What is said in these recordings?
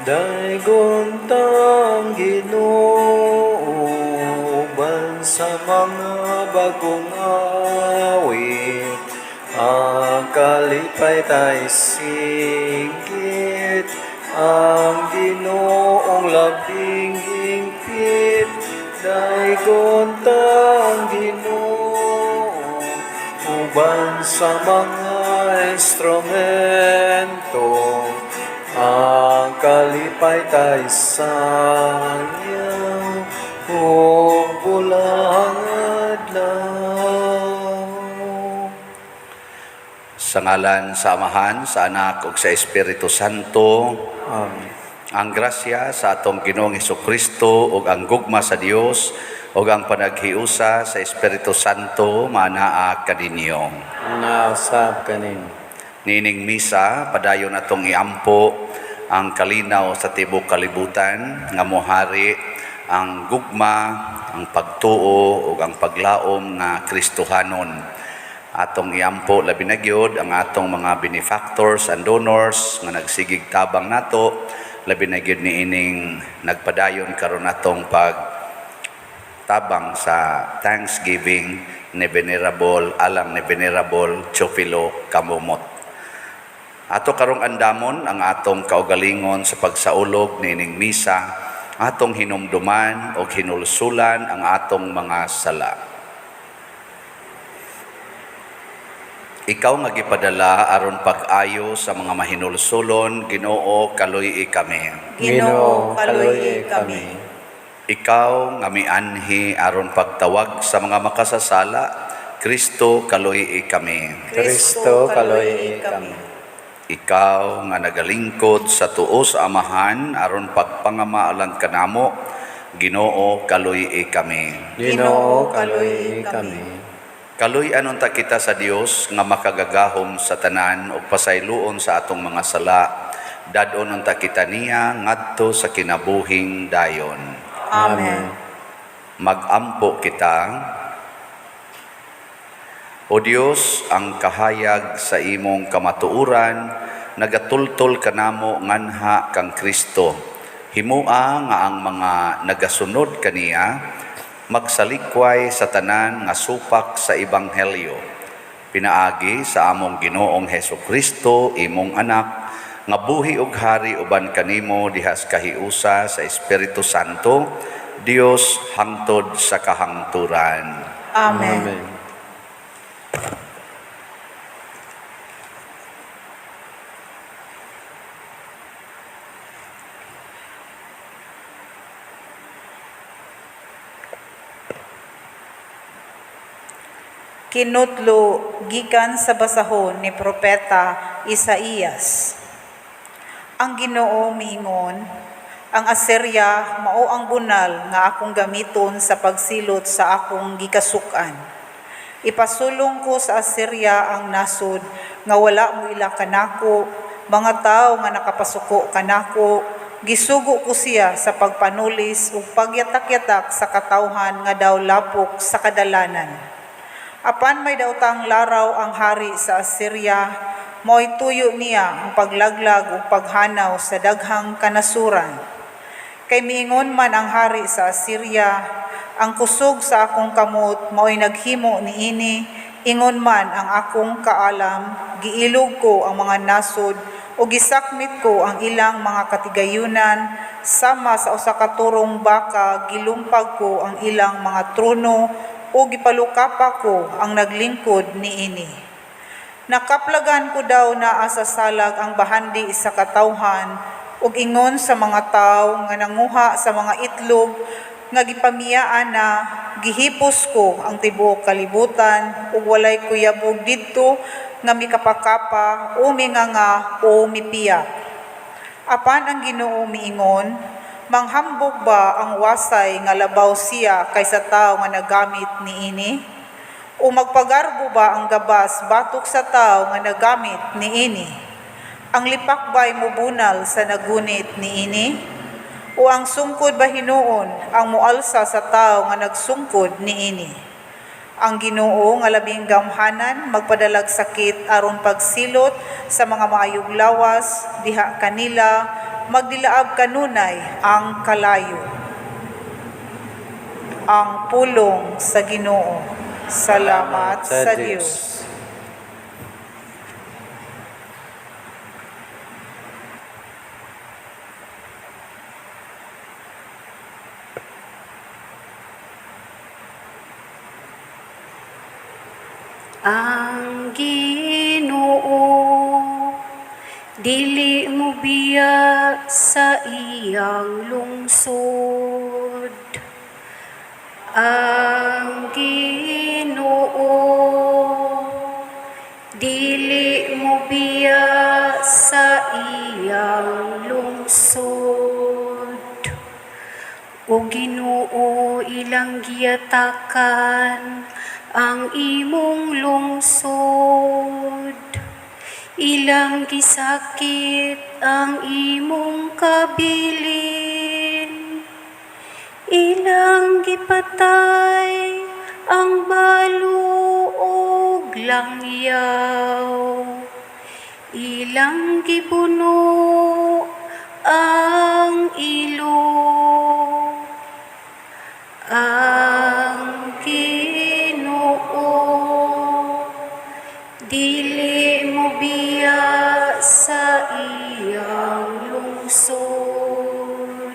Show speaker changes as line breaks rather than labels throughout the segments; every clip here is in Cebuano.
Daygon tang Ginoo uban sa mga bagong awit, ang kalipay tay singgit, ang Ginoong labing hingpit. Daygon tang Ginoo uban sa mga instrumento, ang kalipay tay sayaw ug bulang adlaw.
Sa ngalan sa Amahan, sa Anak ug sa Espiritu Santo.
Amen.
Ang grasya sa atong Ginoong Kristo ug ang gugma sa Dios ug ang panaghiusa sa Espiritu Santo manaa kaninyo.
Nausab kanin.
Niining misa, padayon atong iampo ang kalinaw sa tibok kalibutan nga mohari ang gugma, ang pagtuo ug ang paglaom nga Kristohanon. Atong iampo labi na gyud ang atong mga benefactors and donors nga nagsigig tabang nato, labi na gyud niining nagpadayon karon atong pag tabang sa Thanksgiving ni Venerable alang ni Venerable Teofilo Camomot. Ato karong andamon ang atong kaugalingon sa pagsaulog niining misa, atong hinumduman og hinulsulan ang atong mga sala. Ikaw nga gipadala aron pag-ayo sa mga mahinulsulon, Ginoo, kaluy-i kami.
Ginoo, kaluy-i kami.
Ikaw nga mianhi aron pagtawag sa mga makasasala, Kristo, kaluy-i kami.
Kristo, kaluy-i kami.
Ikaw nga nagalingkod sa tuo sa Amahan aron pagpangamaalang kanamo, Ginoo, kaluy-i kami.
Ginoo, kaluy-i kami.
Kaluy-an unta kita sa Dios nga makagagahom sa tanan ug pasayloon sa atong mga sala. Dad-on unta kita niya ngadto sa kinabuhing dayon.
Amen.
Magampo kita. O Dios, ang kahayag sa imong kamatuoran nagatultol kanamo nganha kang Kristo. Himua nga ang mga nagasunod kaniya magsalikway sa tanan nga supak sa ebanghelyo. Pinaagi sa among Ginoong Hesus Kristo, imong anak, nga buhi ug hari uban kanimo dihas kahiusa sa Espiritu Santo, Dios hangtod sa kahangturan.
Amen.
Amen.
Kinutlo gikan sa basahon ni Propeta Isaías. Ang Ginoo miingon, ang Assyria mao ang bunal nga akong gamiton sa pagsilot sa akong gikasuk-an. Ipasulong ko sa Assyria ang nasod nga wala mo ila kanako, mga tawo nga nakapasuko kanako, gisugo ko siya sa pagpanulis ug pagyatak-yatak sa katawhan nga daw lapok sa kadalanan. Apan may daotang laraw ang hari sa Assyria, mao'y tuyo niya ang paglaglag ug paghanaw sa daghang kanasuran. Kay miingon man ang hari sa Assyria, ang kusog sa akong kamot mao'y naghimo niini, ingon man ang akong kaalam, giilog ko ang mga nasod ug gisakmit ko ang ilang mga katigayunan, sama sa usa ka turong baka gilumpag ko ang ilang mga trono o gipalukapa ko ang naglingkod niini. Nakaplagan ko daw naa sa salag ang bahandi sa katawhan ug ingon sa mga tawo nga nanguha sa mga itlog nga gipamiyaan na gihipos ko ang tibuok kalibutan ug walay kuyabog didto nga mikapakapa o minganga o mipiyak. Apan ang Ginoo miingon, manghambog ba ang wasay nga labaw siya kaysa tawo nga nagamit niini? O magpagarbo ba ang gabas batok sa tawo nga nagamit niini? Ang lipak ba'y mubunal sa nagunit niini? O ang sungkod ba hinuon ang mualsa sa tawo nga nagsungkod niini? Ang Ginoo nga labing gamhanan magpadalag sakit aron pagsilot sa mga maayog lawas diha kanila magdilaab kanunay ang kalayo. Ang pulong sa Ginoo. Salamat sa Dios.
Ang Ginoo dili mo biya sa iyang lungsod. Ang Ginoo dili mo biya sa iyang lungsod. O Ginoo, ilang giyatakan ang imong lungsod. Ilang gisakit ang imong kabilin. Ilang gipatay ang balo og langyaw. Ilang gipuno ang ilo. Ang Ginoo dili mo biya sa iyang lungsod.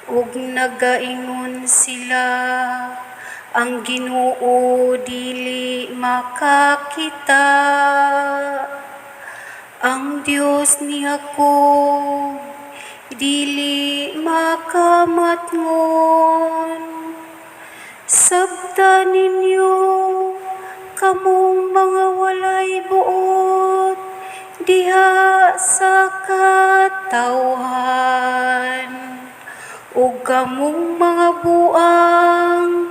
Ug nagaingon sila, ang Ginoo dili makakita. Ang Dios ni Jacob dili makamatngon. Sabta ninyo kamong mga walay buot diha sa katawhan, ug kamong mga buang,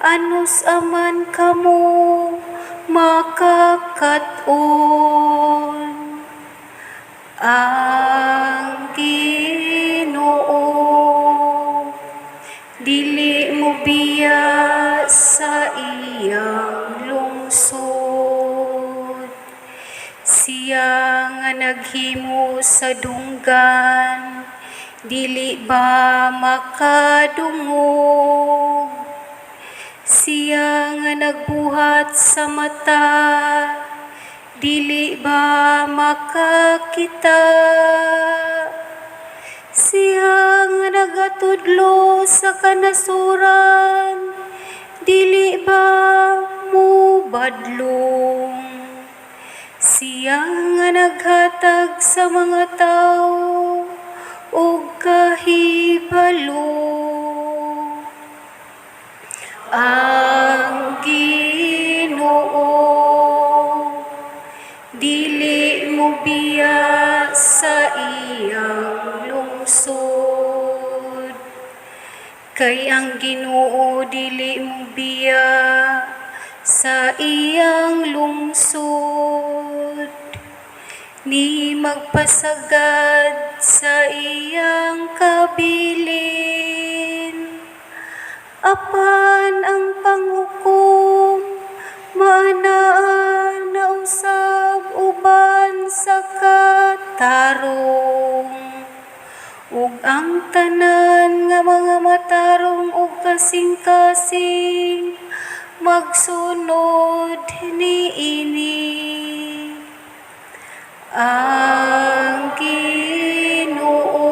anus aman kamo makakaton. Ang Ginoo dili mo biya sa iyang lungsod. Siya nga naghimo sa dunggan, dili ba makadungog? Siya nga nagbuhat sa mata, dili ba makakita? Siya nga nagatudlo sa kanasuran, dili ba mubadlong? Siya nga naghatag sa mga tawo og kahibalo. Ang Ginoo dili mo biya sa iyang lungsod. Kay ang Ginoo dili mo biya sa iyang lungsod, ni magpasagad sa iyang kabilin. Apan ang panghukom maanaa na usab uban sa katarong, ug ang tanan nga mga matarong ug kasing-kasing magsunod niini. Ang Ginoo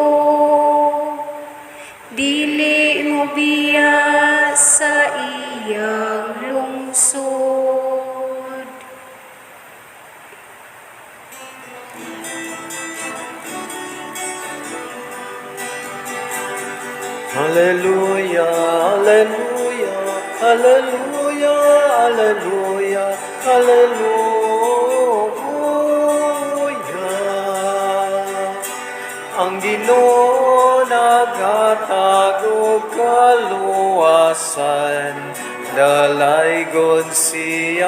dili mo biya sa iyang lungsod.
Hallelujah, hallelujah, hallelujah, hallelujah, hallelujah. Ang Ginoo naghatag og kaluwasan, dalaygon siya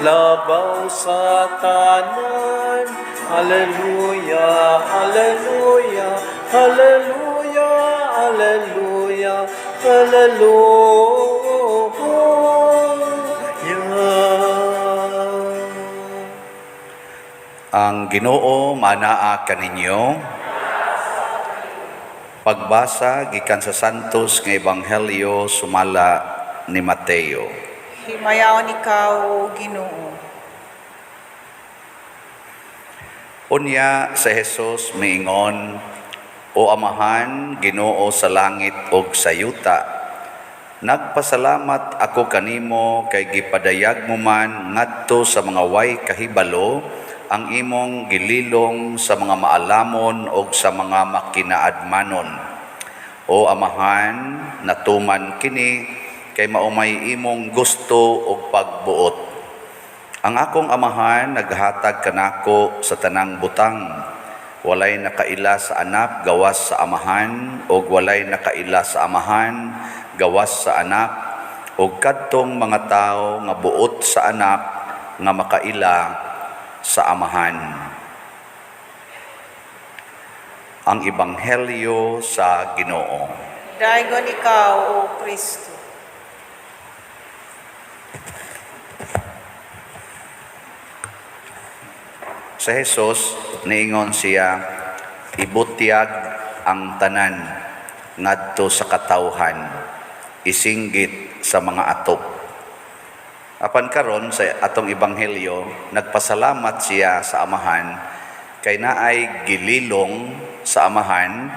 labaw sa tanan. Hallelujah, hallelujah, hallelujah, hallelujah, hallelujah.
Ang Ginoo manaa kaninyo. Pagbasa gikan sa Santos nga Ebanghelyo sumala ni Mateo.
Himayaon ikaw, O Ginoo.
Unya sa Jesus miingon, "O Amahan, Ginoo sa langit ug sa yuta, nagpasalamat ako kanimo kay gipadayag mo man ngadto sa mga way kahibalo ang imong gililong sa mga maalamon ug sa mga makinaadmanon. O Amahan, natuman kini kay mao may imong gusto ug pagbuot. Ang akong Amahan naghatag kanako sa tanang butang. Walay nakaila sa Anak gawas sa Amahan, ug walay nakaila sa Amahan gawas sa Anak, ug kadtong mga tawo nga buot sa Anak nga makaila sa Amahan." Ang Ebanghelyo sa Ginoo.
Daygon ikaw, O Kristo.
Sa Jesus, niingon siya, "Ibutyag ang tanan ngadto sa katawhan, isinggit sa mga atop." Apan karon sa atong ebanghelyo, nagpasalamat siya sa Amahan kay naay gililong sa Amahan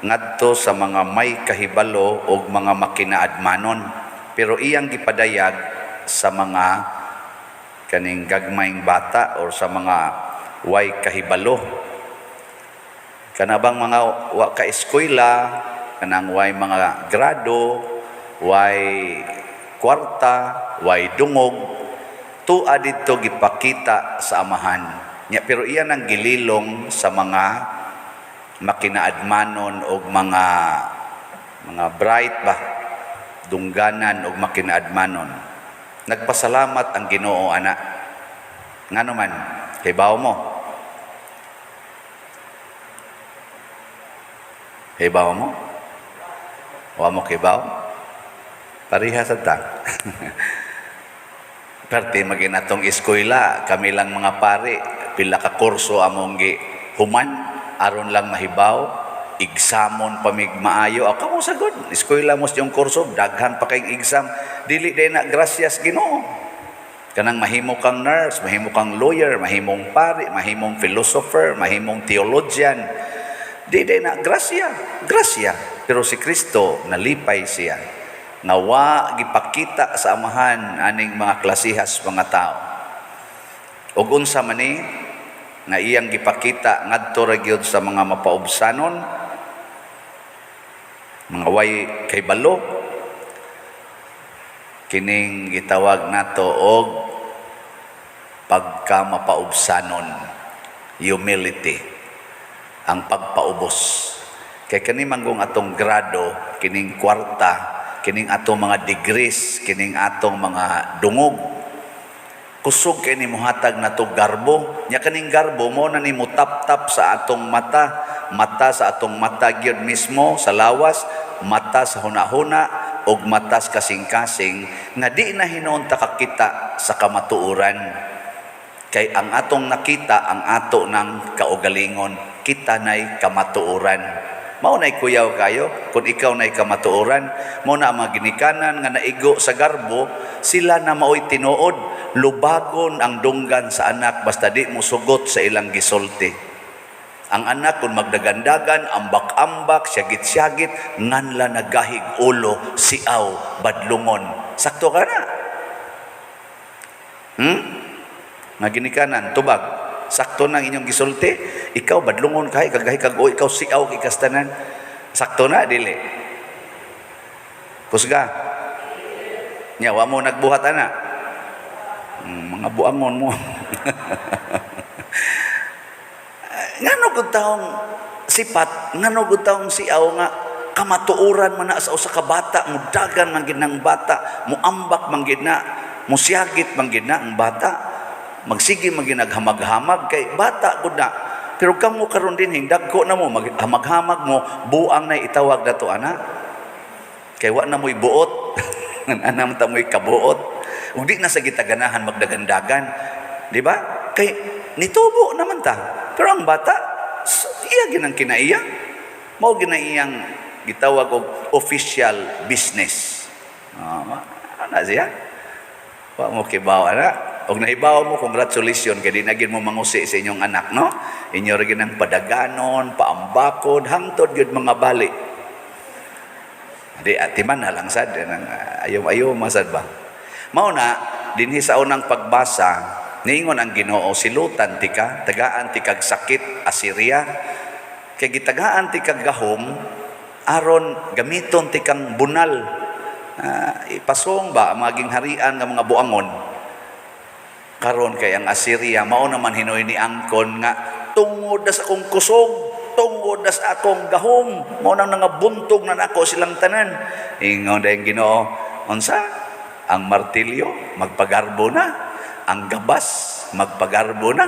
ngadto sa mga may kahibalo og mga makinaadmanon, pero iyang gipadayag sa mga kaning gagmayng bata or sa mga way kahibalo, kana bang mga wa ka eskwela, kanang way mga grado, way kwarta, way dungog, tua didto gipakita sa Amahan nya, pero iya nang gililong sa mga makinaadmanon og mga bright ba, dungganan og makinaadmanon. Nagpasalamat ang Ginoo ana. Ngano man? Hibaw mo? Hibaw mo? Wa mo kibaw? Pareha sa ta. Parte maging atong eskwela, kami lang mga pare, pila ka kurso among gi human aron lang mahibaw, examon pa mig maayo. Ako kamo sagod, eskwela mo yung kurso, daghan pa kayong exam, dili day na gracias Ginoo. Kanang mahimo kang nurse, mahimo kang lawyer, mahimong pari, mahimong philosopher, mahimong theologian. Di day na grasya, grasya. Pero si Kristo nalipay siya. Nga wa gipakita sa Amahan aning mga klasihas mga tao. Ug unsa man ni nga iyang gipakita ngadto ra gyud sa mga mapaubsanon, mga way kahibalo, kining gitawag nato og pagkamapaubsanon, humility, ang pagpaubos. Kay kani manggong atong grado, kining kwarta, kining atong mga degrees, kining atong mga dungog, kusog kay ni mohatag nato garbo. Nya kaning garbo mo na nimo tap-tap sa atong mata, mata sa atong mata gyud mismo sa lawas, mata sa hunahuna ug mata sa kasing-kasing, nga di na hinuon ta kakita sa kamatuoran. Kay ang atong nakita ang ato ng kaugalingon, kita nay kamatuoran. Mao nay kuyaw kayo kung ikaw nay kamatuoran. Mao na ang mga ginikanan nga naigo sa garbo, sila na maoy tinuod. Lubagon ang dunggan sa anak basta di mo sugot sa ilang gisulti. Ang anak kung magdagandagan, ambak-ambak, siyagit-siyagit, nganla nagahig ulo, siaw, badlungon. Sakto ka na. Nga ginikanan, tubag. Sakto nang inyong gisulti. Ikaw badlungon kay kagahi kag o ikaw siaw kay kastanan. Sakto na dili? Kusga. Nya wa mo nagbuhat ana. Mga buangon mo. Ngano gud taong sipat, ngano gud taong siaw nga kamatuoran man na sa usa ka bata, mudagan man gid ng bata, muambak man gid na, musiyagit man gid na ang bata, magsige man gid naghamag-hamag kay bata gud na. Pero kamo karon din hingdagko na mo, maghamag-hamag mo, buang na itawag nato ana. Kay wa na mo'y buot. Ana man ta mo'y kabuot. Ug di na sa gitaganahan magdagandagan, di ba? Kay nitubo naman ta. Pero ang bata, iya ginang kinaiya. Mao gina iyang gitawag og official business. Ah, ana siya. Wa mo kibaw ana. Og nahibaw mo, congratulations, kay di na gyud mo mangusi sa inyong anak, no? Inyo ra gyud ang padaganon, paambakod hangtod gyud mga bali. Di atiman na lang sad nang ayaw-ayaw masad ba. Mao na dinhi sa unang pagbasa, niingon ang Ginoo, "Silutan tika, tagaan tikag sakit, Assyria, kay gitagaan tikag gahom aron gamiton tikang bunal." Ipasong ba ang maging harian nga mga buangon karon, kay ang Assyria mao naman hinoy ni angkon nga tungod na sa akong kusog, tungod na sa akong gahom, mao nang nangabuntog na nako silang tanan. Ingon dayon Ginoo, unsa ang martilyo? Magpagarbo na ang gabas, magpagarbo na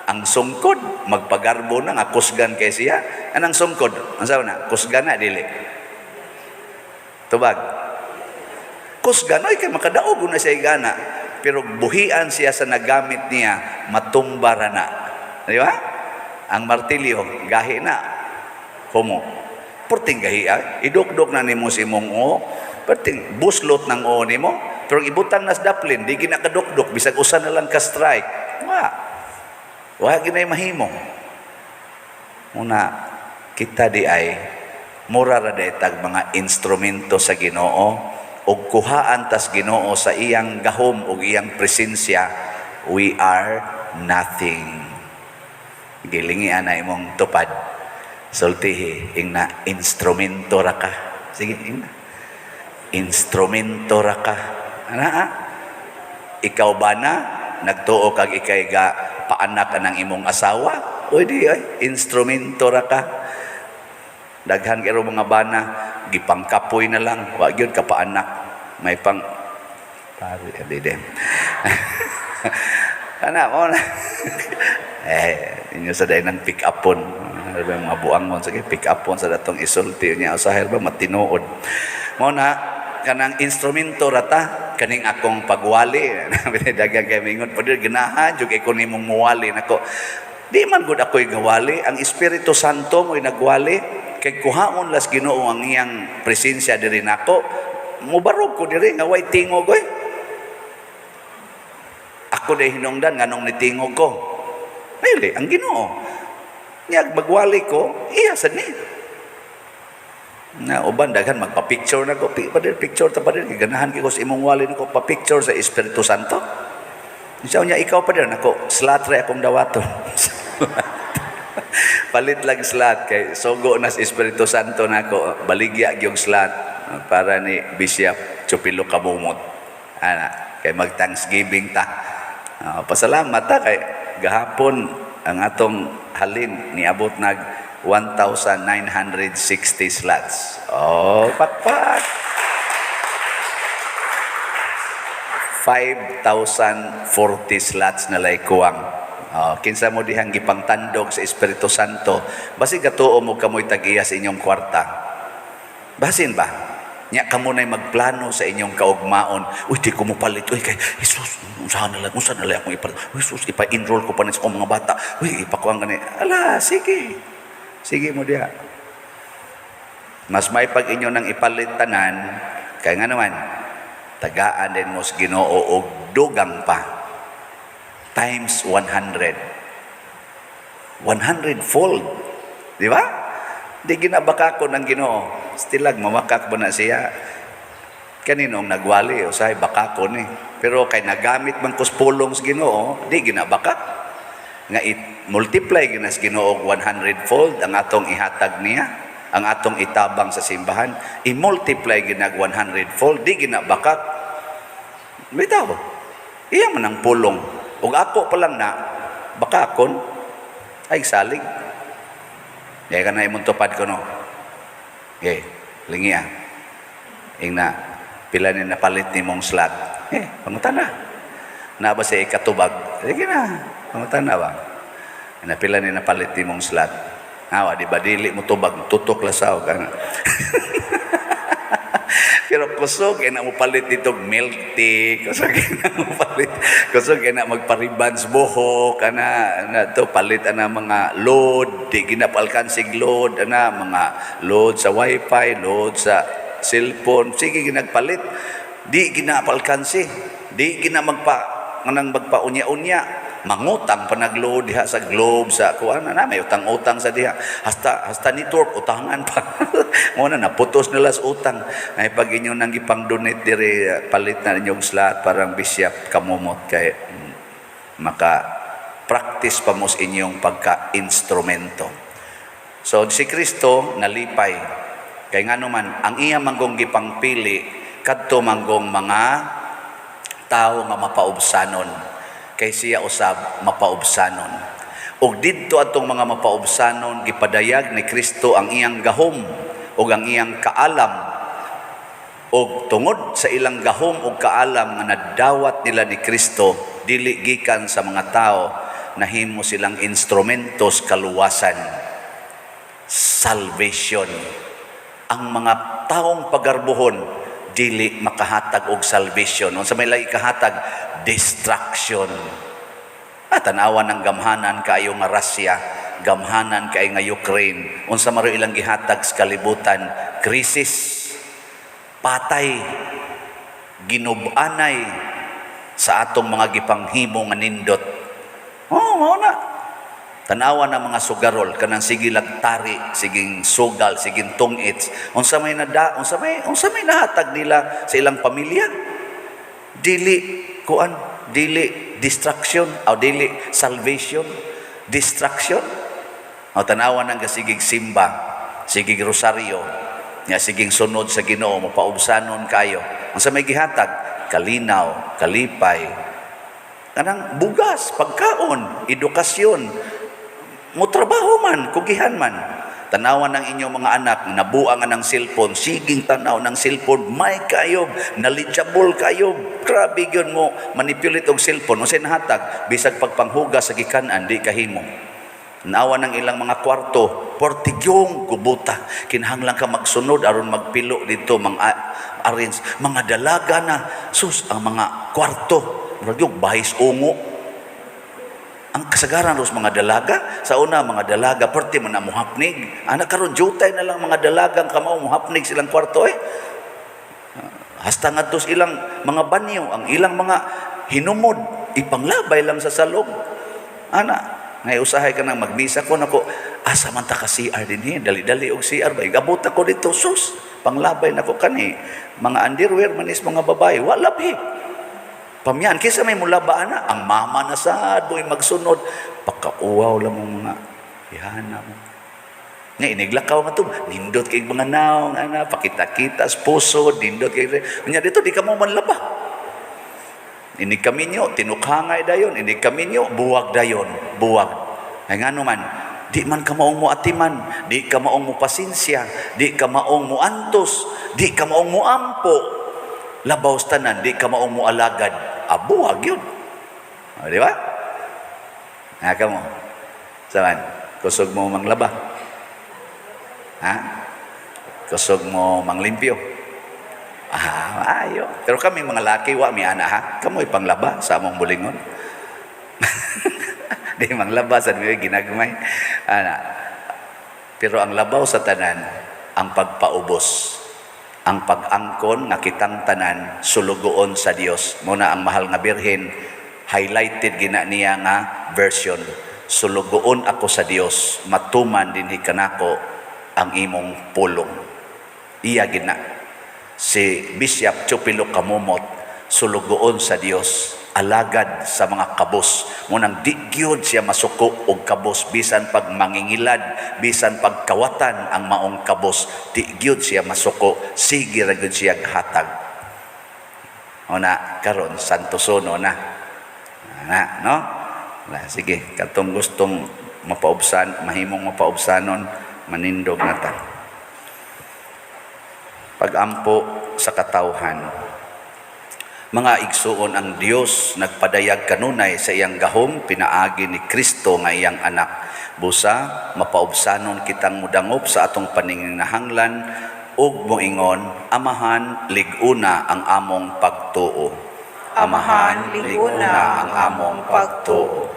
ang sungkod, magpagarbo na nga kusgan kay siya. Anang sungkod, unsa na? Kusgan na, dili? Tubag. Kusgan oy, kay makadaog na siya igana, pero buhian siya sa nagamit niya, matumba ra na, di ba? Ang martilyo, gahi na kumo, perting gahi ay idukdok na nimo si imong o, perting buslot ng o nimo, pero ibutang nas daplin, di ginakadukdok bisag usa na lang ka strike, wa ginay mahimo. Una kita di ay mura ra day tag mga instrumento sa Ginoo, ug kuhaan tas Ginoo sa iyang gahom ug iyang presensya, we are nothing. Gilingi ana imong tupad, sultihi, ingna, "Instrumento ra ka." Sige, ingna, "Instrumento ra ka." Ana ah? Ikaw ba na nagtuo kag ikay ga paanak anang imong asawa? Uy, di ay instrumento ra ka. Daghan kay mga bana gipangkapoy na lang, wa gyud ka paanak. May pang pare di din. Ana mo na. Eh, inyo sa dahil ng pick upon. Ano ba mga buangon, sige, pick upon sa datong isulti niya usahay ba matinuod. Mo na kanang instrumento rata kaning akong pagwali. Daghang kay mingon pa ganahan jud kay ko nimong muwali nako. Di man gud ako'y gawali, ang Espiritu Santo mo'y nagwali, kay kuhaon las Ginoo ang iyang presensya diri nako. Mubarog ko diri nga way tingog oy. Ako day hinungdan nganong nitingog ko. Really, ang Ginoo. Niya magwali ko, iya sad ni. Na uban daghan magpa-picture na ko, pa picture ta pa din, ganahan kay ko sa imong wali nako, pa-picture sa Espiritu Santo. Siya niya, ikaw pa din nako, slot ra akong dawaton. Palit lang slot kay sogo na sa Espiritu Santo nako, baligya gyud slot para ni Bishop Chupilo Kabumot. Ana, kay mag Thanksgiving ta. Pasalamat ta kay gahapon ang atong halin niabot nag 1,960 slots. Oh, pakpak. 5,040 slots na lay kuwang. Oh, kinsa mo dihang gipangtandog sa Espiritu Santo, basig gatuo mo kamoy tag-iya sa inyong kwarta. Basin ba? Nya kamo na'y magplano sa inyong kaugmaon. "Uy, di ko mo palit. Uy, kay Jesus, unsa na lang akong ipalit. Uy, Jesus, ipa-enroll ko pa ni sa akong mga bata. Uy, ipakuang gani." Ala, sige. Sige mo diha. Mas may pag inyo nang ipalit tanan, kaya nga naman, tagaan din mo sa Ginoo og dugang pa. Times 100. 100 fold. Di ba? Di ginabaka ko ng Ginoo. Stilag, mamakak ba na siya? Kaninong nagwali, usahay baka ko ni. Pero kay nagamit man kus pulong sa Ginoo, di ginabakak. Nga i-multiply ginas Ginoo 100 fold ang atong ihatag niya, ang atong itabang sa simbahan, i-multiply ginag 100 fold, di ginabakak. Bitaw. Iya man ang pulong. Ug ako pa lang na, baka akon, ay salig. Kaya ka na imong tupad ko, no? Okay, lingi ah. Ingna, pila ni napalit ni mong slot? Eh, pangutana. Na ba siya ikatubag? Sige na, pangutana ba? Na pila ni napalit ni mong slot? Awa, di ba dili mo tubag, tutok lasaw ka na. Pero kusog kay na mo palit dito milk tea, kusog kay na mo palit, kusog kay na magpa-ribbons buhok, ana na to palit ana mga load, di ginapalkansig load ana mga load sa wifi, load sa cellphone, sige ginagpalit. Di ginapalkansi, di gina magpa nganang magpaunya-unya, mangutang pa nagload diha sa Globe, sa kuan na may utang-utang sa diha, hasta hasta network utangan pa. Mo na naputos nila sa utang. Ay pag inyo nang gipang donate diri, palit na ninyong slot parang Bishop Kamumot kay maka practice pa mo sa inyong pagka-instrumento. So si Kristo nalipay kay ngano man ang iya manggong gipangpili kadto manggong mga tao nga mapaubsanon, kay siya usab mapaubsanon. Ug didto atong mga mapaubsanon gipadayag ni Kristo ang iyang gahom ug ang iyang kaalam. Ug tungod sa ilang gahom ug kaalam nga nadawat nila ni Kristo dili gikan sa mga tao, nahimo silang instrumentos kaluwasan, salvation. Ang mga taong pagarbuhon dili makahatag og salvation. Unsa may lagi kahatag? Destruction. Ah, tan-awan ng gamhanan kaayo nga Russia, gamhanan kaayo nga Ukraine. Unsa maro ilang gihatag sa kalibutan? Krisis, patay, ginubanay sa atong mga gipanghimo nga nindot. Oh, mao na. Tanawa ng mga sugarol kanang sige lagtari, siging sugal, siging tungits. Unsa may nada, unsa may nahatag nila sa ilang pamilya? Dili kuan, dili destruction o dili salvation, destruction. O tanawa ng kasigig simba, sigig rosaryo, nga siging sunod sa Ginoo, mapaubsanon kayo. Unsa may gihatag? Kalinaw, kalipay, kanang bugas, pagkaon, edukasyon, mo trabaho man, kugihan man. Tanawan ng inyong mga anak, nabuang ng cellphone, siging tanaw ng cellphone, may kayo, knowledgeable kayo, grabe yun mo, manipulate og cellphone, unsay nahatag, bisag pagpanghugas sa gikanan, di kahimo. Nawa ng ilang mga kwarto, portigyong gubuta. Kinahanglan ka magsunod aron magpilo dito, mga arrange, mga dalaga na, sus, ang mga kwarto, murag yung bahis ungo. Ang kasagaran ros mga dalaga, sa una mga dalaga perti man na muhapnig. Anak karon jutay na lang mga dalagang kamao muhapnig silang kwarto eh. Hasta ngadto sa ilang mga banyo, ang ilang mga hinumod, ipanglabay lang sa salog. Ana, ngay usahay ka nang magmisa ko nako, asa man ta ka CR dinhi, dali-dali og CR ba. Igabot ako dito, sus, panglabay nako kani. Mga underwear manis mga babae, wala bi. Pamyan, kaysa may mulaba na, ang mama na sad, boy magsunod, pakauwaw lang mong mga ihana mo. Nga, iniglakaw nga to, nindot kay mga naong, ana, pakita-kita sa puso, nindot kay, nya dito, di ka mo manlaba. Inig kami nyo, tinukhangay dayon, inig kami nyo, buwag dayon, buwag. Ay nga man, di man ka maong mo atiman, di ka maong mo pasensya, di ka maong mo antos, di ka maong mo ampo, labaw sa tanan, di ka maong mo alagad, abuwag yun. O, di ba? Ha, ka mo? Saan? Kusog mo manglaba? Ha? Kusog mo manglimpyo? Ah, ayo. Pero kami mga laki, wa mi ana ha. Kamoy panglaba sa among bulingon. Di manglaba sa mi ginagmay. Ana. Pero ang labaw sa tanan, ang pagpaubos, ang pag-angkon nga kitang tanan sulugoon sa Dios. Muna ang mahal nga Birhen, highlighted gina niya nga version. Sulugoon ako sa Dios, matuman dinhi kanako ang imong pulong. Iya gina. Si Bishop Chupilo Kamumot, sulugoon sa Dios, alagad sa mga kabos. Munang di gyud siya masuko og kabos bisan pag mangingilad, bisan pag kawatan ang maong kabos, di gyud siya masuko, sige ra gyud siya hatag. Una karon Santo Sono na. Na, no? Na, sige, katong gustong mapaubsan, mahimong mapaubsanon, manindog na ta. Pagampo sa katawhan. Mga igsuon, ang Dios nagpadayag kanunay sa iyang gahom pinaagi ni Kristo nga iyang anak. Busa mapaubsanon kitang mudangop sa atong paninginahanglan ug moingon, "Amahan, lig-una ang among pagtuo."
Amahan, lig-una
ang among pagtuo.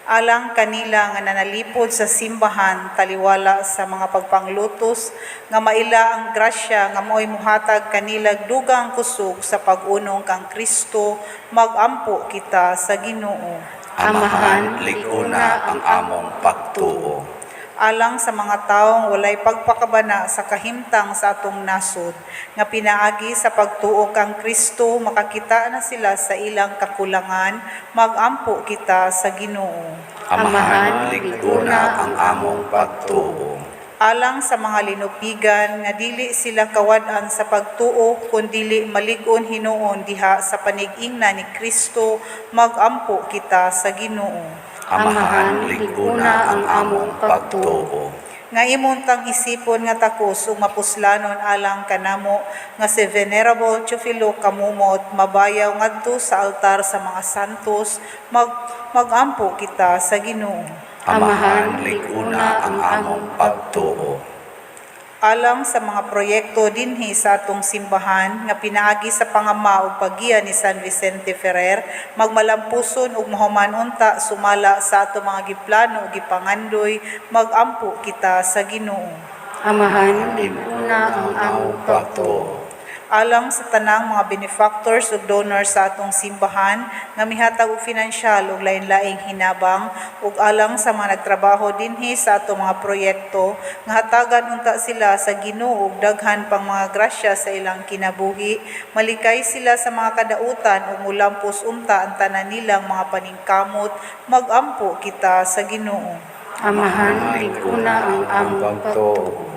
Alang kanila nga nanalipod sa simbahan taliwala sa mga pagpanglutos, nga maila ang grasya nga maoy muhatag kanila dugang kusog sa pag-unong kang Kristo, magampo kita sa Ginoo.
Amahan, lig-una ang among pagtuo.
Alang sa mga taong walay pagpakabana sa kahimtang sa atong nasod, nga pinaagi sa pagtuo kang Kristo makakita na sila sa ilang kakulangan, magampo kita sa Ginoo.
Amahan, lig-una ang among pagtuo.
Alang sa mga linupigan nga dili sila kawad-an sa pagtuo kun dili malig-on hinuon diha sa panig-ingna ni Kristo, magampo kita sa Ginoo.
Amahan, lig-una ang among pagtuo.
Nga imong tang isipon nga takos ug mapuslanon alang kanamo nga si Venerable Teofilo Camomot mabayaw ngadto sa altar sa mga santos, magampo kita sa Ginoo.
Amahan, lig-una ang among pagtuo.
Alang sa mga proyekto dinhi sa atong simbahan nga pinaagi sa pangama ug paggiya ni San Vicente Ferrer magmalampuson ug mahuman unta sumala sa atong mga giplano ug gipangandoy, magampo kita sa Ginoo.
Amahan, lig-una ang among pagtuo.
Alang sa tanang mga benefactors ug donors sa atong simbahan nga mihatag og finansyal ug lain-laing hinabang, ug alang sa mga nagtrabaho dinhi sa atong mga proyekto, nga hatagan unta sila sa Ginoo og daghan pang mga grasya sa ilang kinabuhi, malikay sila sa mga kadautan ug mulampos unta ang tanan nilang mga paningkamot, magampo kita sa Ginoo.
Amahan, lig-una ang among pagtuo.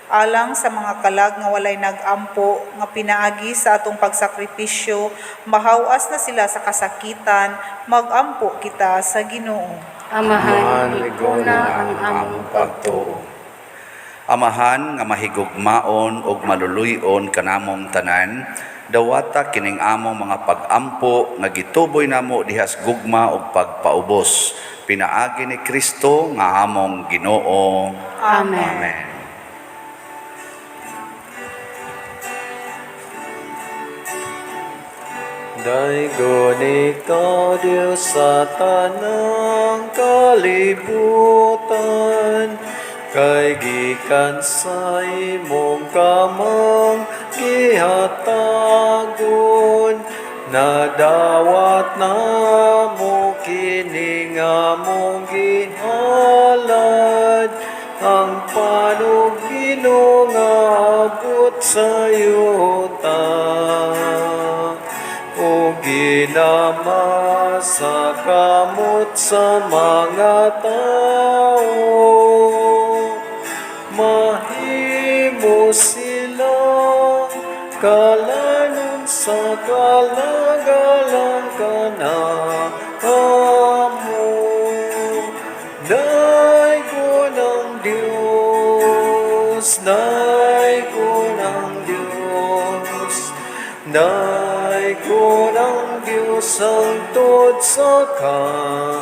Alang sa mga kalag nga walay nagampo, nga pinaagi sa atong pagsakripisyo mahawas na sila sa kasakitan, magampo kita sa Ginoo.
Amahan, lig-una ang among pagtuo.
Amahan nga mahigugmaon ug maluluy-on kanamong tanan, dawata kining among mga pag-ampo nga gituboy namo diha sa gugma ug pagpaubos pinaagi ni Kristo nga among Ginoo.
Amen.
Amen.
Daygon ikaw, Diyos, sa tanang kalibutan, kay gikan sa imong kamang gihatagon, nadawat namo kini nga among gihalad, ang panugino nga abot sa yuta o ginama sa kamot sa mga tao. Mahimo sila kalanon sa kalagalang kanamo. Daygon ang Diyos, daygon ang Diyos, daygon ang Diyos hangtod sa kahangturan.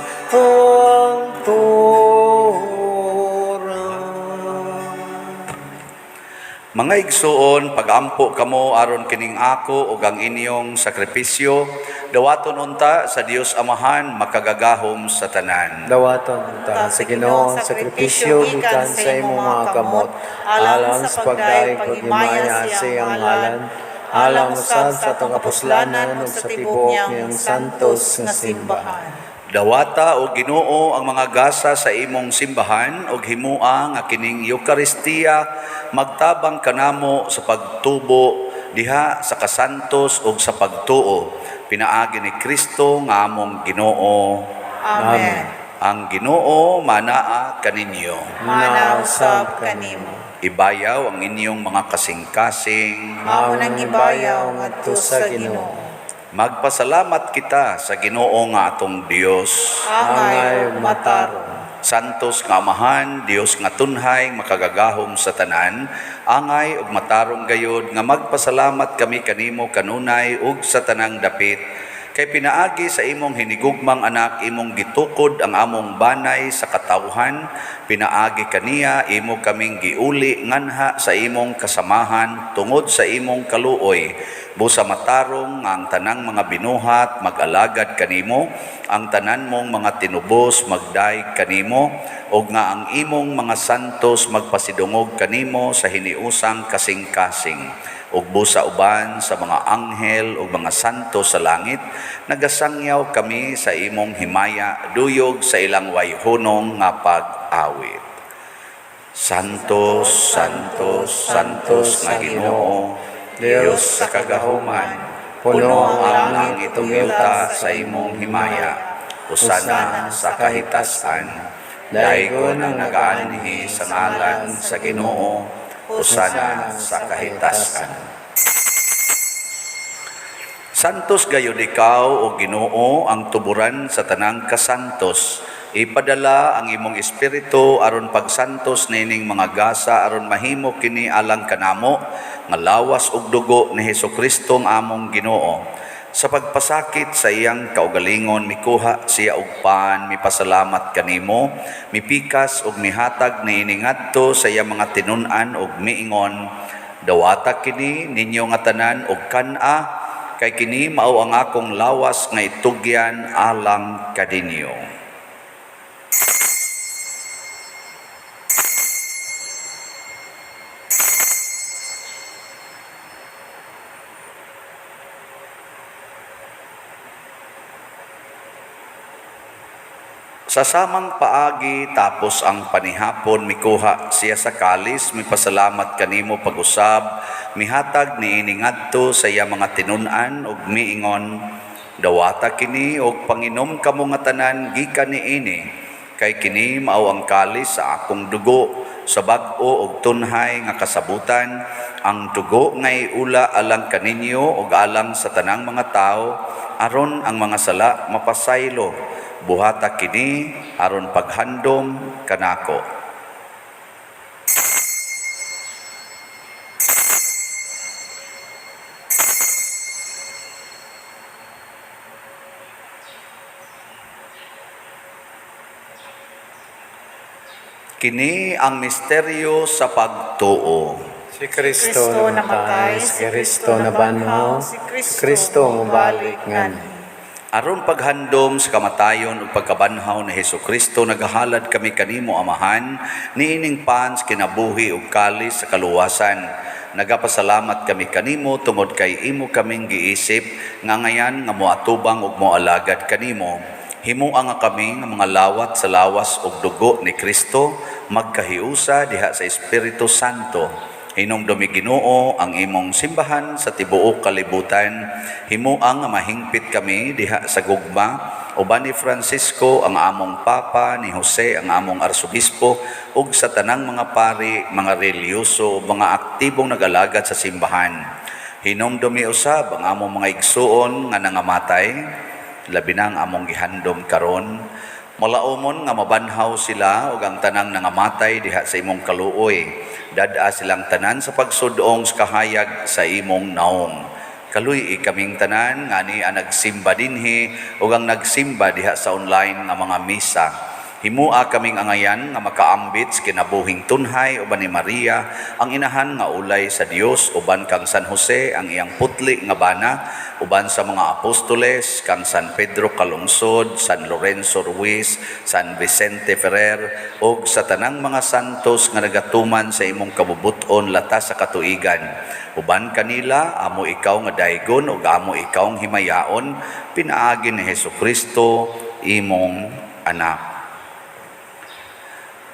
Mga igsuon, pagampo kamo aron kining ako ug ang inyong sakripisyo, dawaton unta sa Dios Amahan makagagahom sa tanan.
Dawaton ta sa Ginoo ang sakripisyo gikan sa imong mga kamot, alang sa pagdaig paghimaya sa iyang ngalan, alang usab sa atong kapuslanan ug sa tibuok niyang santos nga simbahan.
Dawata o Ginoo ang mga gasa sa imong simbahan ug himua nga kining Eukaristiya magtabang kanamo sa pagtubo diha sa kasantos ug sa pagtuo pinaagi ni Kristo nga among Ginoo.
Amen.
Ang Ginoo manaa kaninyo.
Mana usab kanimo.
Ibayaw ang inyong mga kasing-kasing.
Amo nang ibayaw ngadto sa Ginoo.
Magpasalamat kita sa Ginoo nga atong Dios.
Angay ug matarong.
Santos nga Amahan, Dios nga tunhay, makagagahom sa tanan, angay ug matarong gayod nga magpasalamat kami kanimo kanunay ug sa tanang dapit. Kay pinaagi sa imong hinigugmang anak, imong gitukod ang among banay sa katawhan, pinaagi kaniya imo kaming giuli nganha sa imong kasamahan tungod sa imong kaluoy. Busa matarong nga ang tanang mga binuhat mag-alagad kanimo, ang tanan mong mga tinubos magdayeg kanimo, ug nga ang imong mga santos magpasidungog kanimo sa hiniusang kasing-kasing. Ug busa uban sa mga anghel ug mga santo sa langit, nagasangyaw kami sa imong himaya duyog sa ilang wayhunong nga pag-awit. Santos, Santos, Santos nga Ginoo, Dios sa kagahuman, puno ang langit ug yuta sa imong himaya. Hosana sa kahitasan. Daygon ang nagaanhi sa ngalan sa Ginoo. Hosana sa kahitasan. Santos gayud ikaw, o Ginoo, ang tuburan sa tanang kasantos. Ipadala ang imong espiritu aron pagsantos nining mga gasa aron mahimo kini alang kanamo nga lawas ug dugo ni Hesukristo ang among Ginoo. Sa pagpasakit sa iyang kaugalingon, mikuha siya og pan, mipasalamat kanimo, mipikas ug mihatag niini ngadto sa iyang mga tinun-an ug miingon, "Dawata kini ninyo nga tanan ug kan-a, kay kini mao ang akong lawas nga itugyan alang kaninyo." Sa samang paagi, tapos ang panihapon, mikuha siya sa kalis, mipasalamat kanimo pag-usab, mihatag niini ngadto sa iya mga tinun-an ug miingon, "Dawata kini og panginom kamo nga tanan gikan niini, kay kini mao ang kalis sa akong dugo sa bag-o og tunhay nga kasabutan, ang dugo nga iula alang kaninyo ug alang sa tanang mga tawo aron ang mga sala mapasaylo. Buhata kini aron paghandom kanako." Kini ang misteryo sa pagtuo.
Si Kristo namatay, si Kristo nabanhaw, si Kristo mobalik nganhi.
Aron paghandom sa kamatayon ug pagkabanhaw ni Hesukristo, nagahalad kami kanimo, Amahan, niining pan sa kinabuhi ug kalis sa kaluwasan. Nagapasalamat kami kanimo tungod kay imo kaming giisip nga ngayan nga moatubang ug moalagad kanimo. Himoa nga kami nga mga lawat sa lawas ug dugo ni Kristo magkahiusa diha sa Espiritu Santo. Hinumdumi, Ginoo, ang imong simbahan sa tibuok kalibutan. Himoa nga mahingpit kami diha sa gugma uban ni Francisco ang among Papa, ni Jose ang among Arsobispo, ug sa tanang mga pari, mga relihiyoso, mga aktibong nagalagad sa simbahan. Hinumdumi usab ang among mga igsuon nga nangamatay, labi na ang among gihandom karon. Malaumon nga mabanhaw sila ug ang tanang nangamatay diha sa imong kaluoy. Dad-a silang tanan sa pagsudong sa kahayag sa imong naong. Kaluy-i kaming tanan nga ni ang nagsimba dinhi ug ang nagsimba diha sa online nga mga misa. Himua kaming angayan nga makaambit sa kinabuhing tunhay uban ni Maria, ang inahan nga ulay sa Dios, uban kang San Jose ang iyang putli nga bana, uban sa mga apostoles, kang San Pedro Calungsod, San Lorenzo Ruiz, San Vicente Ferrer, ug sa tanang mga santos nga nagatuman sa imong kabubuton latas sa katuigan. Uban kanila, amo ikaw nga daygon ug amo ikaw ang himayaon, pinaagi ni Hesukristo imong anak.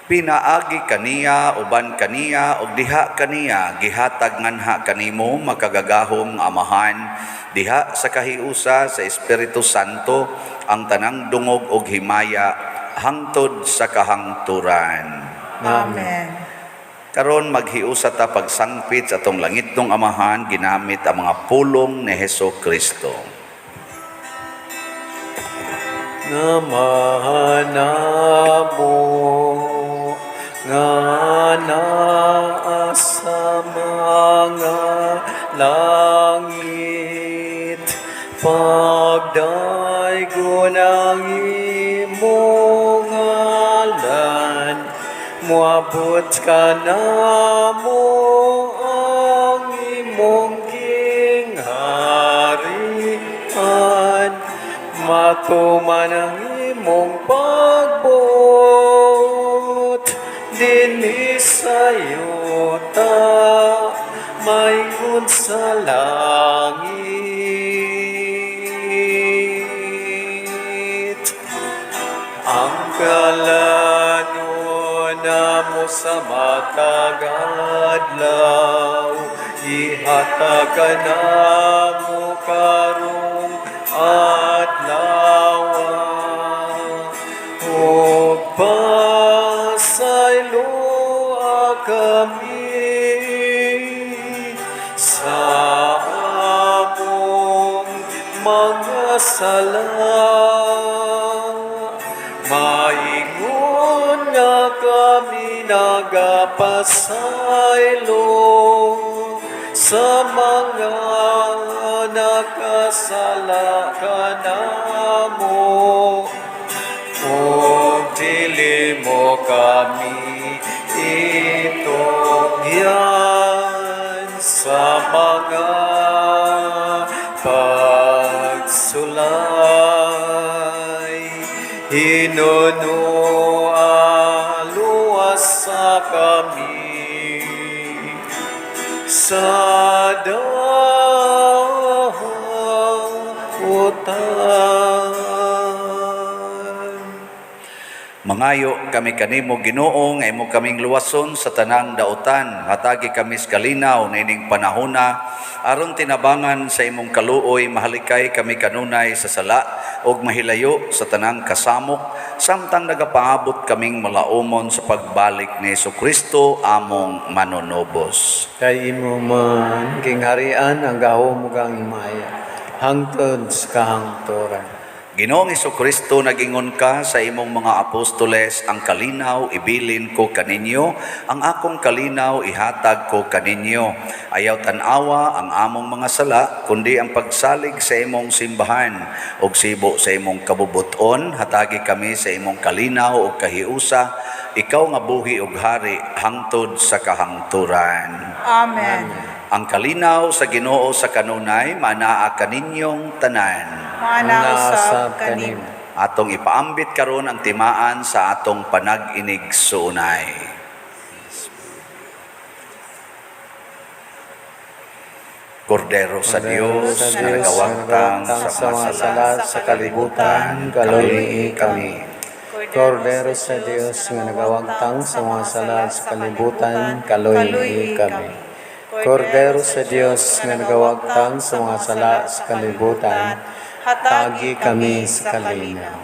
Pinaagi kaniya, uban kaniya, ug diha kaniya, gihatag nganha kanimo, makagagahom nga Amahan, diha sa kahiusa sa Espiritu Santo, ang tanang dungog ug himaya hangtod sa kahangturan.
Amen.
Karon maghiusa ta pagsangpit sa atong langitnong Amahan ginamit ang mga pulong ni Heso Kristo.
Amahan namo nga naa sa mga langit, pagdalagan Padaygon ang imong ngalan, moabot kanamo ang imong gingharian, matuman ang imong pagbuot dinhi sa yuta maingon sa langit. Ang kalanon namo sa matag adlaw, ihatag kanamo karong adlaw, ug pasayloa kami sa among mga sala, maingon nga kami nagapasaylo sa mga nakasala kanamo, ug dili mo kami itugyan sa mga pagsulay. Hinunoa, luwasa kami sa dautan.
Mangayo kami kanimo, Ginoo, nga imo kaming luwason sa tanang dautan. Hatagi kami sa kalinaw niining panahona aron tinabangan sa imong kaluoy mahalikay kami kanunay sa sala ug mahilayo sa tanang kasamok samtang nagapaabot kaming malaumon sa pagbalik ni Kristo among manunubos.
Kay imo man gingharian ang gahom ug ang himaya hangtod sa kahangturan.
Ginoong Kristo, nagingon ka sa imong mga apostoles, "Ang kalinaw ibilin ko kaninyo, ang akong kalinaw ihatag ko kaninyo. Ayaw tan-awa ang among mga sala, kundi ang pagsalig sa imong simbahan ug sibo sa imong kabubuton, hatagi kami sa imong kalinaw ug kahiusa, ikaw nga buhi ug hari hangtod sa kahangturan."
Amen.
Ang kalinaw sa Ginoo sa kanunay manaa kaninyong tanan.
Maana usab kanimo.
Atong ipaambit karon ang timaan sa atong panag-inig-suunay. Kordero sa Dios
Sa
nga
Diyos
nagawagtang sa mga sala
sa kalibutan, kaluyi kami. Kordero sa Dios nga nagawagtang sa mga sala sa kalibutan, kaluyi kami. Kordero sa Dios nga nagawagtang sa mga sala sa kalibutan, tagi kami sa kalinaw.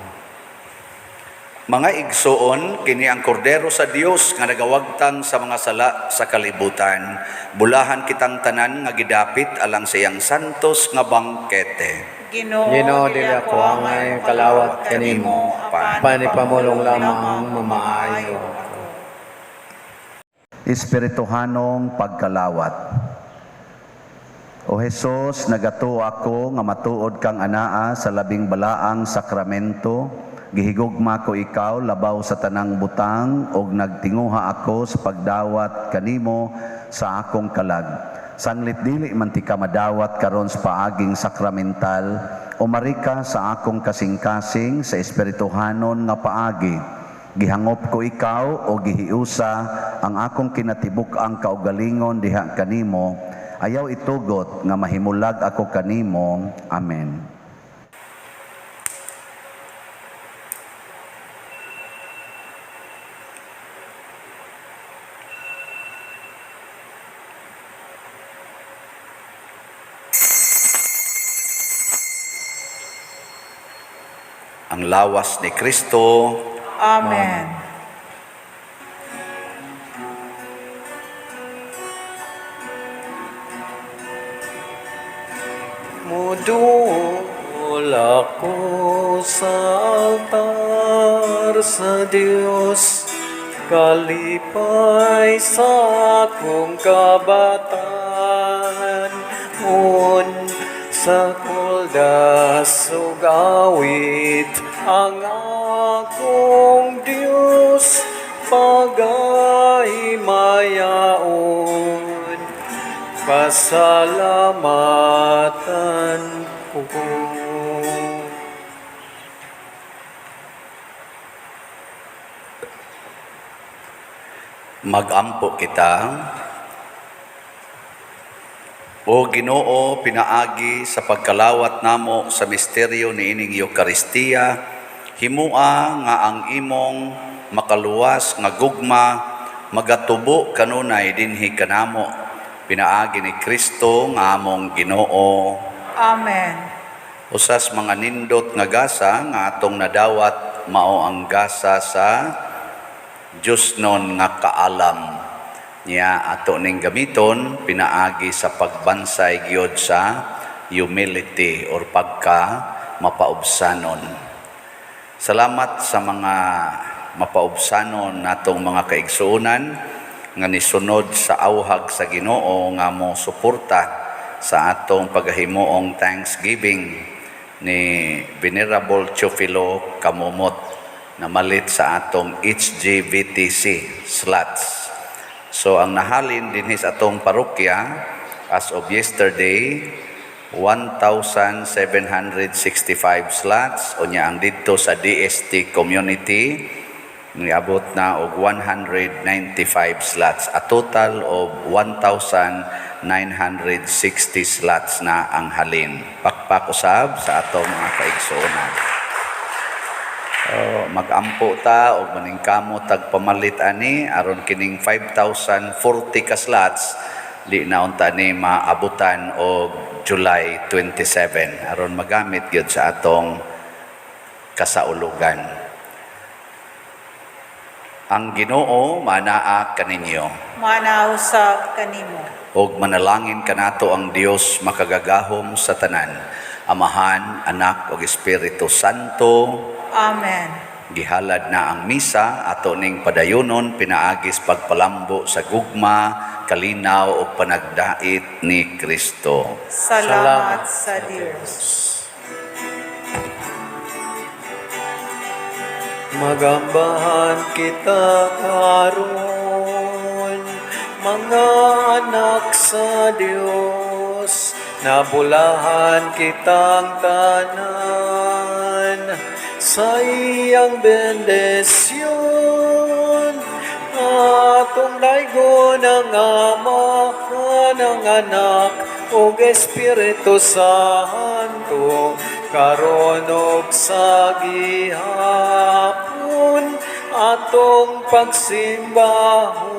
Mga igsoon, kini ang kordero sa Dios nga nagawagtang sa mga sala sa kalibutan. Bulahan kitang tanan nga gidapit alang sa iyang santos nga bangkete.
Ginoo,
Ginoo, dili ako angay kalawat kanimo, panipamulong lamang mamaayo ako.
Espirituhanong pagkalawat. O Hesus, nagatuo ako nga matuod kang anaa sa labing balaang sakramento. Gihigugma ko ikaw labaw sa tanang butang ug nagtinguha ako sa pagdawat kanimo sa akong kalag. Sanglit dili man ti ka madawat karon sa paaging sakramental, umari ka sa akong kasing-kasing sa espirituhanon nga paagi. Gihangop ko ikaw o gihiusa ang akong kinatibuk-ang kaugalingon diha kanimo. Ayaw itugot nga mahimulag ako kanimo. Amen. Ang lawas ni Kristo.
Amen.
Mudul ako sa altar sa Dios, kalipay sa akong kabataan. Sa kuldas ug awit ang akong Dios pagahimayaon, pasalamatan ko.
Magampo kita. O Ginoo, pinaagi sa pagkalawat namo sa misteryo niining Eukaristiya, himua nga ang imong makaluwas nga gugma magatubo kanunay dinhi kanamo, pinaagi ni Kristo nga among Ginoo.
Amen.
Usas mga nindot nga gasa nga atong nadawat mao ang gasa sa Diyosnon nga kaalam niya ato ning gamiton pinaagi sa pagbansay gyud sa humility or pagka mapaubsanon. Salamat sa mga mapaubsanon natong mga kaigsuonan nga nisunod sa awhag sa Ginoo nga mo suporta sa atong paghimuong Thanksgiving ni Venerable Teofilo Camomot namalit sa atong HGVTC slots. So ang nahalin dinhi sa atong parokya as of yesterday, 1,765 slots, unya ang didto sa DST community niabot na og 195 slots, a total of 1,960 slots na ang halin. Pakpak usab sa atong mga kaigsuonan. Oh, magampo ta og maningkamot tag pamalit ani aron kining 5,040 ka slots di na unta ni maabutan og July 27 aron magamit gyud sa atong kasaulugan. Ang Ginoo manaa kaninyo.
Manaa usab kanimo.
Og manalangin kanato ang Dios makagagahom sa tanan, Amahan, Anak ug Espiritu Santo.
Amen.
Gihalad na ang misa, ato ning padayonon pinaagi sa pagpalambo sa gugma, kalinaw ug panagdait ni Kristo.
Salamat sa Dios.
Magambahan kita karon, mga anak sa Dios, nabulahan kitang tanan sa iyang bendisyon. Atong daygon ang Ama, ang Anak, ug Espiritu Santo, karon ug sa gihapon, atong pagsimbahon.